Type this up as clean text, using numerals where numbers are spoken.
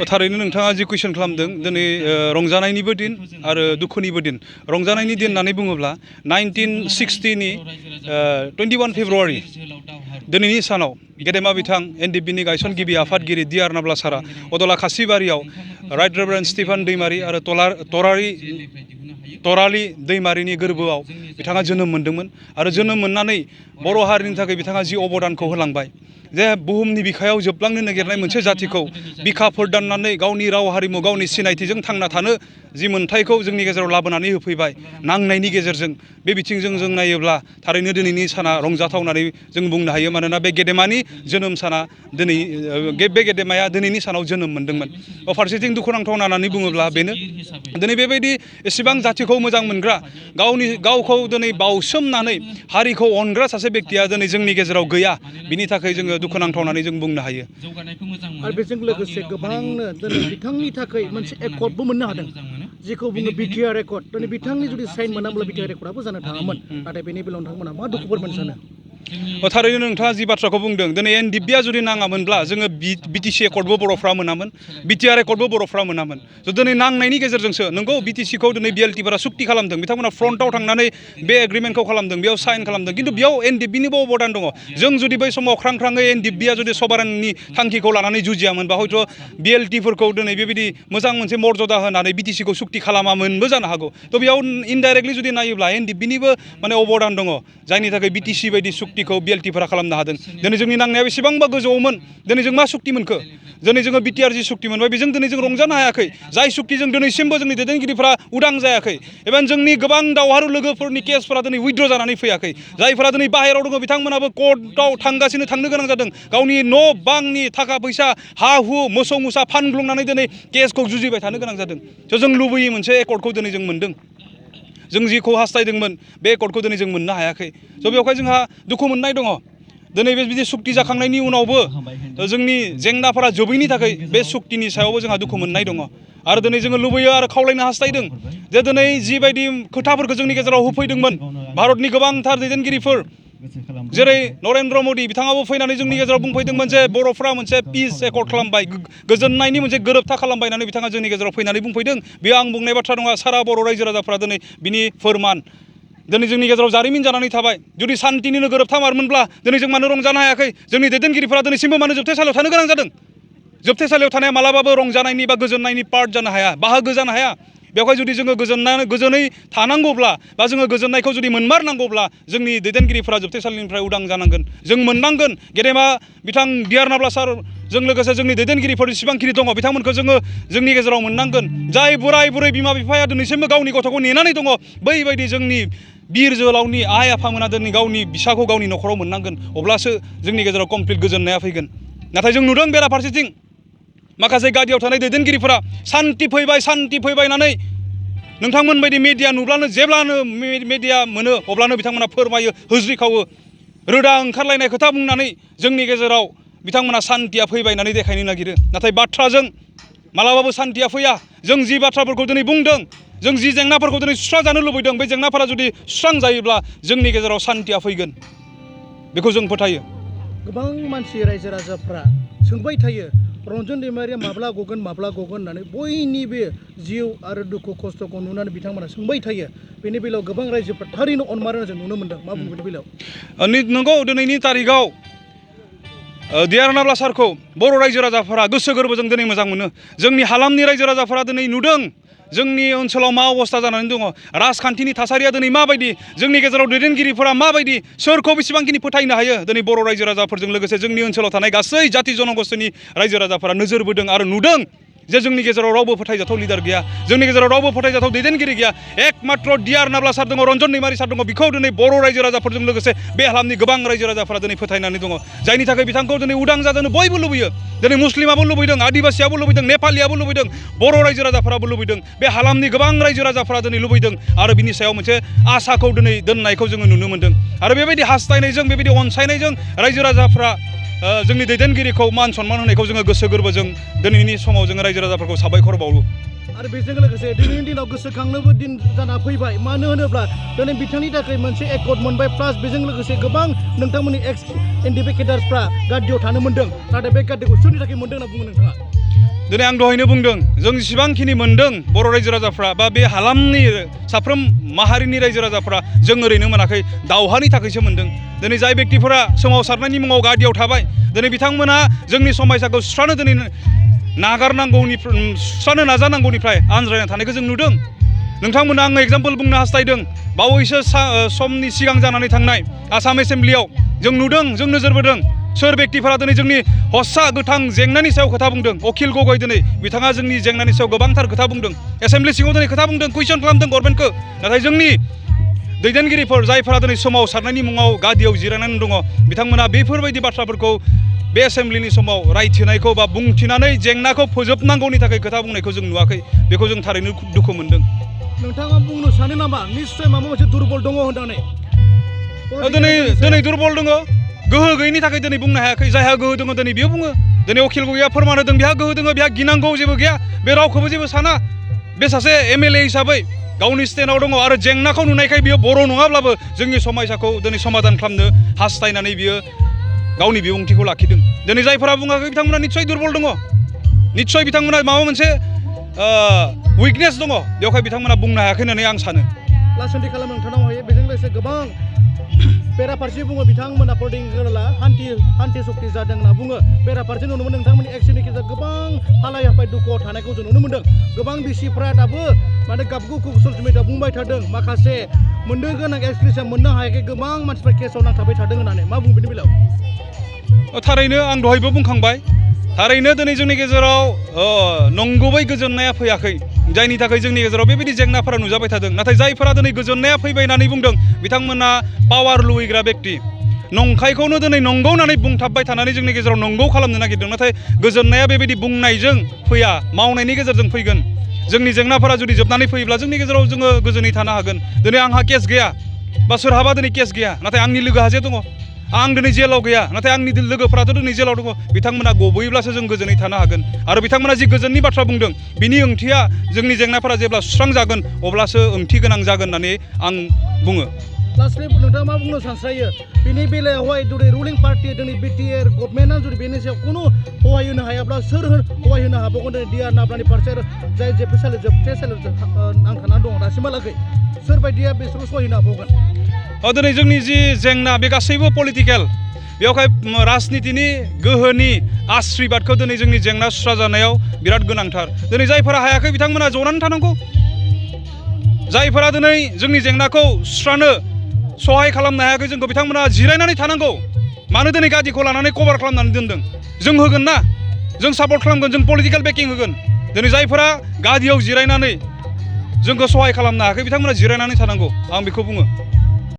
थारैनो नोंथाङा जि कुइसन खालामदों दिनै रंजानायनिबो दिन आरो दुखुनिबो दिन रंजानायनि दिन होननानै बुङोब्ला 1960 नि 21 फेब्रुवारि दिनैनि सानाव गेदेमा बिथां एनडिएफबि नि गायसनगिरि आफादगिरि डिआर नाब्ला सारा अदला खासिबारियाव राइट रेभारेन्ड स्टिफेन दैमारि आरो तराली दैमारिनि गोरबोआव बिथाङा जोनोम मोन्दोंमोन आरो जोनोम मोननानै बर' हारिनि थाखाय बिथाङा जि अबदानखौ होलांबाय जे बुहुमनि बिखायाव जोबलांनो नागिरनाय मोनसे जातिखौ बिखा फोरदाननानै गावनि राव हारिमु गावनि सिनायथिजों थांना थानो जि मोन्थायखौ जोंनि गेजेराव लाबोनानै होफैबाय नांनायनि गेजेरजों बे बिथिंजों जों नायोब्ला थारैनो दिनैनि साना रंजाथाव होननानै जों बुंनो हायो मानोना बे गेदेमानि जोनोम साना दिनै बे गेदेमाया दिनैनि सानाव जोनोम मोन्दोंमोन फारसेथिं दुखुनांथाव होननानै बुङोब्ला बेनो दिनै बेबायदि एसेबां जातिखौ मोजां मोनग्रा गावखौ दिनै बावसोमनानै हारिखौ अनग्रा सासे बेक्तिया दिनै जोंनि गेजेराव गैया बिनि थाखाय जोङो दुखुनांथाव होननानै जों बुंनो हायो आरो बेजों लोगोसे गोबांनो दिनै बिथांनि थाखाय मोनसे एकर्डबो मोननो हादों जेखौ बुङो बिटिआर एकर्ड दिनै बिथांनि जुदि साइन मोनाब्ला बिटिआर एकर्डआबो जानो थाङामोन नाथाय बेनि बेलायाव नोंथांमोना मा दुखुफोर मोननो सानो थारैनो नोंथाङा जि बाथ्राखौ बुंदों दिनै एनडिएफबिआ जुदि नाङामोनब्ला जोङो बिटिसि एकर्डबो बर'फ्रा मोनामोन बिटिआर एकर्डबो बर'फ्रा मोनामोन दिनै नांनायनि गेजेरजोंसो नंगौ बिटिसिखौ दिनै बिएलटिफोरा सुक्ति खालामदों बिथांमोना फ्रन्टआव थांनानै बे एग्रिमेन्टखौ खालामदों बेयाव साइन खालामदों खिन्थु बेयाव एनडिएफबिनिबो अबदान दङ जों जुदि बै समाव ख्रां ख्राङै एनडिएफबिआ जुदि सभारेननि थांखिखौ लानानै जुजियामोनबा हयथ' बिएलटिफोरखौ दिनै बेबायदि मोजां मोनसे मर्यादा होनानै बिटिसिखौ सुक्ति खालामामोनबो जानो हागौ थ' बेयाव इनडाइरेक्टलि जुदि नायोब्ला एनडिएफबिनिबो माने अबदान दङ जायनि थाखाय बिटिसि बायदि सुक्तिखौ बिएलटिफोरा खालामनो हादों दिनै जोंनि नांनाया बेसेबांबा गोजौआवमोन दिनै जों मा सुक्ति मोनखो दिनै जोङो बिटिआर जि सुक्ति मोनबाय बेजों दिनै जों रंजानो हायाखै जाय सुक्तिजों दिनैसिमबो जोंनि दैदेनगिरिफोरा उदां जायाखै एबा जोंनि गोबां दावहारु लोगोफोरनि केसफोरा दिनै उइथड्र जानानै फैयाखै जायफोरा दिनै बाहेरायाव दङ बिथांमोनाबो कर्टआव थांनो गोनां जादों गावनि न' बांनि थाखा फैसा हा हु मोसौ मोसा फानग्लुंनानै दिनै केसखौ जुजिबाय थानो गोनां जादों स' जों लुबैयै मोनसे एकर्डखौ दिनै जों मोन्दों जों जिखौ हास्थायदोंमोन बे एकर्डखौ दिनै जों मोननो हायाखै स' बेवहाय जोंहा दुखु मोननाय दङ दिनै बेबायदि सुक्ति जाखांनायनि उनावबो जोंनि जेंनाफोरा जोबैनि थाखाय बे सुक्तिनि सायावबो जोंहा दुखु मोननाय दङ आरो दिनै जोङो लुबैयो आरो खावलायनो हास्थायदों जे दिनै जिबायदि खोथाफोरखौ जोंनि गेजेराव होफैदोंमोन भारतनि गोबांथार दैदेनगिरिफोर जेरै नरेन्द्र मदि बिथाङाबो फैनानै जोंनि गेजेराव बुंफैदोंमोन जे बर'फ्रा मोनसे पिस एकर्ड खालामबाय गोजोननायनि मोनसे गोरोबथा खालामबाय होननानै बिथाङा जोंनि गेजेराव फैनानै बुंफैदों बेयो आं बुंनाय बाथ्रा नङा सारा बर' रायजो राजाफ्रा दिनै बिनि फोरमान दिनै जोंनि गेजेराव जारिमिन जानानै थाबाय जुदि सान्तिनिनो गोरोबथा मारमोनब्ला दिनै जों मानो रंजानो हायाखै जोंनि दैदेनगिरिफोरा दिनैसिमबो मानो जोबथेसालियाव थानो गोनां जादों जोबथेसालियाव थानाया मालाबाबो रंजानायनि बा गोजोननायनि पार्ट जानो हाया बाहागो जानो हाया बेवहाय जुदि जोङो गोजोनै थानांगौब्ला बा जोङो गोजोननायखौ जुदि मोनमारनांगौब्ला जोंनि दैदेनगिरिफोरा जोबथेसालिनिफ्राय उदां जानांगोन जों मोननांगोन गेदेमा बिथां डिआर नाब्ला सारजों लोगोसे जोंनि दैदेनगिरिफोर जेसेबांखिनि दङ बिथांमोनखौ जोङो जोंनि गेजेराव मोननांगोन जाय बोराय बुरै बिमा बिफाया दिनैसिमबो गावनि गथ'खौ नेनानै दङ बैबायदि जोंनि बिर जोहोलावनि आइ आफामोना दिनै गावनि फिसाखौ गावनि न'खराव मोननांगोन अब्लासो जोंनि गेजेराव कमप्लिट गोजोननाया फैगोन नाथाय जों नुदों बेराफारसेथिं माखासे गादियाव थानाय दैदेनगिरिफोरा सान्ति फैबाय होननानै नोंथांमोन बायदि मेडिया नुब्लानो जेब्लानो मेडिया मोनो अब्लानो बिथांमोना फोरमायो हुज्रिखावो रोदा ओंखारलायनाय खोथा बुंनानै जोंनि गेजेराव बिथांमोना सान्तिया फैबाय होननानै देखायनो नागिरो नाथाय बाथ्राजों मालाबाबो सान्तिया फैया जों जि बाथ्राफोरखौ दिनै बुंदों जों जि जेंनाफोरखौ दिनै सुस्रांजानो लुबैदों बे जेंनाफोरा जुदि सुस्रांजायोब्ला जोंनि गेजेराव सान्तिया फैगोन बेखौ जों फोथायो गोबां मानसि रायजो राजाफ्रा सोंबाय थायो रन्जन दैमारिया माब्ला गगोन होननानै बयनिबो जिउ आरो दुखु खस्थ'खौ नुनानै बिथांमोना सोंबाय थायो बेनि बेलायाव गोबां रायजोफ्रा थारैनो अनमारो जों नुनो मोन्दों मा बुङो बेनि बेलायाव नंगौ दिनैनि तारिखाव डिआर नाब्ला सारखौ बर' रायजो राजाफोरा गोसो गोरबोजों दिनै मोजां मोनो जोंनि हालामनि रायजो राजाफोरा दिनै नुदों जोंनि ओनसोलाव मा अबस्था जानानै दङ राजखान्थिनि थासारिया दिनै माबायदि जोंनि गेजेराव दैदेनगिरिफोरा माबायदि सोरखौ बेसेबांखिनि फोथायनो हायो दिनै बर' रायजो राजाफोरजों लोगोसे जोंनि ओनसोलाव थानाय गासै जाति जनगोष्ठीनि रायजो राजाफोरा नोजोर बोदों आरो नुदों जे जोंनि गेजेराव रावबो फोथायजाथाव लिडार गैया जोंनि गेजेराव रावबो फोथायजाथाव दैदेनगिरि गैया एकमात्र डिआर नाब्ला सार दङ रन्जन दैमारि सार दङ बिखौ दिनै बर' रायजो राजाफोरजों लोगोसे बे हालामनि गोबां रायजो राजाफोरा दिनै फोथायनानै दङ जायनि थाखाय बिथांखौ दिनै उदां जाजानो बयबो लुबैयो दिनै मुस्लिमाबो लुबैदों आदिबासियाबो लुबैदों नेपालियाबो लुबैदों बर' रायजो राजाफोराबो लुबैदों बे हालामनि गोबां रायजो राजाफोरा दिनै लुबैदों आरो बिनि सायाव मोनसे आसाखौ दिनै दोननायखौ जोङो नुनो मोन्दों आरो बेबायदि हास्थायनायजों बेबायदि अनसायनायजों रायजो राजाफ्रा जोंनि दैदेनगिरिखौ मान सन्मान होनायखौ जोङो गोसो गोरबोजों दिनैनि समाव जोङो रायजो राजाफोरखौ साबायखर बावो आरो बेजों लोगोसे दिनैनि दिनाव गोसोखांनोबो दिन जाना फैबाय मानो होनोब्ला दिनै बिथांनि थाखाय मोनसे एकर्ड मोनबाय प्लास बेजों लोगोसे गोबां नोंथांमोननि एक्स एनडिएफबि केडारफ्रा गादियाव थानो मोन्दों नाथाय बे गादिखौ सोरनि थाखाय मोन्दों होनना बुङो नोंथाङा दिनै आं दहायनो बुंदों जों जेसेबांखिनि मोन्दों बर' रायजो राजाफ्रा बा बे हालामनि साफ्रोम माहारिनि रायजो राजाफ्रा जों ओरैनो मोनाखै दावहानि थाखायसो मोन्दों दिनै जाय बेक्तिफोरा सोमावसारनायनि मुङाव गादियाव थाबाय दिनै बिथांमोना जोंनि समायसाखौ सुस्रानो दिनै सुस्रानो नाजानांगौनिफ्राय आनज्रायना थानायखौ जों नुदों नोंथांमोना आङो एग्जाम्पल बुंनो हास्थायदों बावैसो समनि सिगां जानानै थांनाय आसाम एसेम्ब्लियाव जों नुदों जों नोजोर बोदों सोर बेक्तिफोरा दिनै जोंनि हस्सा गोथां जेंनानि सायाव खोथा बुंदों अखिल गगৈ दिनै बिथाङा जोंनि जेंनानि सायाव गोबांथार खोथा बुंदों एसेम्ब्लि सिङाव दिनै खोथा बुंदों कुइसन खालामदों गभर्नमेन्टखौ नाथाय जोंनि दैदेनगिरिफोर जायफोरा दिनै सोमावसारनायनि मुङाव गादियाव जिरायनानै दङ बिथांमोना बेफोरबायदि बाथ्राफोरखौ बे एसेम्ब्लिनि समाव रायथिनायखौ बा बुंथिनानै जेंनाखौ फोजोबनांगौनि थाखाय खोथा बुंनायखौ जों नुवाखै बेखौ जों थारैनो दुखु मोनदों नोंथाङा बुंनो सानो नामा निश्चय माबा मोनसे दुर्बल दङ होननानै दिनै दुर्बल दङ गोहो गैयिनि थाखाय दिनै बुंनो हायाखै जायहा गोहो दङ दिनै बियो बुङो दिनै अखिल गगैया फोरमान होदों बिहा गोहो दङ बिहा गिनांगौ जेबो गैया बे रावखौबो जेबो साना बे सासे एमएलए हिसाबै गावनि स्टेन्डआव दङ आरो जेंनाखौ नुनायखाय बियो बर' नङाब्लाबो जोंनि समायसाखौ दिनै समाधान खालामनो हास्थायनानै बियो गावनि बिबुंथिखौ लाखिदों दिनै जायफोरा बुङाखै बिथांमोना निस्सय दुर्बल दङ निस्सय बिथांमोना माबा मोनसे उइकनेस दङ बेवहाय बिथांमोना बुंनो हायाखै होननानै आं सानो लासन्थि खालाम नोंथांनाव हायो बेजों लोगोसे गोबां बेराफारसे बुङो बिथांमोना पलिटिकेला हान्थि सक्ति जादों होनना बुङो बेराफारसे नुनो मोनो नोंथांमोननि एक्सननि गेजेराव गोबां हालाय हाफाय दुखुआव थानायखौ जों नुनो मोनदों गोबां बिसिफ्रा दाबो माने गाबगु ससियेल मिडियाआव बुंबाय थादों माखासे मोननो गोनां एक्सप्रेसन मोननो हायाखै गोबां मानसिफ्रा केसआव नांथाबबाय थादों होननानै मा बुं बेनि बेलायाव थारैनो आं दहायबो बुंखांबाय थारैनो दिनै जोंनि गेजेराव नंगुबै गोजोननाया फैयाखै जायनि थाखाय जोंनि गेजेराव बेबायदि जेंनाफोरा नुजाबाय थादों नाथाय जायफोरा दिनै गोजोननाया फैबाय होननानै बुंदों बिथांमोना पावार लुबैग्रा बेक्ति नंखायखौनो दिनै नंगौ होननानै बुंथाबबाय थानानै जोंनि गेजेराव नंगौ खालामनो नागिरदों नाथाय गोजोननाया बेबायदि बुंनायजों फैया मावनायनि गेजेरजों फैगोन जोंनि जेंनाफोरा जुदि जोबनानै फैयोब्ला जोंनि गेजेराव जोङो गोजोनै थानो हागोन दिनै आंहा केस गैया बा सोरहाबा दिनै केस गैया नाथाय आंनि लोगोहा जे दङ आं दिनै जेलाव गैया नाथाय आंनि लोगोफोराथ' दिनै जेलाव दङ बिथांमोना गबोयोब्लासो जों गोजोनै थानो हागोन आरो बिथांमोना जि गोजोननि बाथ्रा बुंदों बिनि ओंथिया जोंनि जेंनाफोरा जेब्ला सुस्रांजागोन अब्लासो ओंथि गोनां जागोन होननानै आं बुङो लास्टलि नोंथाङा मा बुंनो सानस्रायो बेनि बेलायावहाय दिनै रुलिं पार्टि दिनै बिटिआर गभर्नमेन्टआ जुदि बेनि सायाव खुनु सहाय होनो हायाब्ला सोर सहाय होनो हाबावगोन दिनै डिआर नाब्लानि फारसे जाय जोबथेसालियाव नांथानानै दङ दासिमहालागै सोरबायदिया बिसोरखौ सहाय होनो हाबावगोन दिनै जोंनि जि जेंना बे गासैबो पलिटिकेल बेवहाय राजनितिनि गोहोनि आशीर्बादखौ दिनै जोंनि जेंना सुस्रा जानायाव बिराद गोनांथार दिनै जायफोरा हायाखै बिथांमोना जनानै थानांगौ जायफोरा दिनै जोंनि जेंनाखौ सुस्रानो सहाय खालामनो हायाखै जोंखौ बिथांमोना जिरायनानै थानांगौ मानो दिनै गादिखौ लानानै कभार खालामनानै दोनदों जों होगोन ना जों सापर्ट खालामगोन जों पलिटिकेल बेकिं होगोन दिनै जायफोरा गादियाव जिरायनानै जोंखौ सहाय खालामनो हायाखै बिथांमोना जिरायनानै थानांगौ आं बेखौ बुङो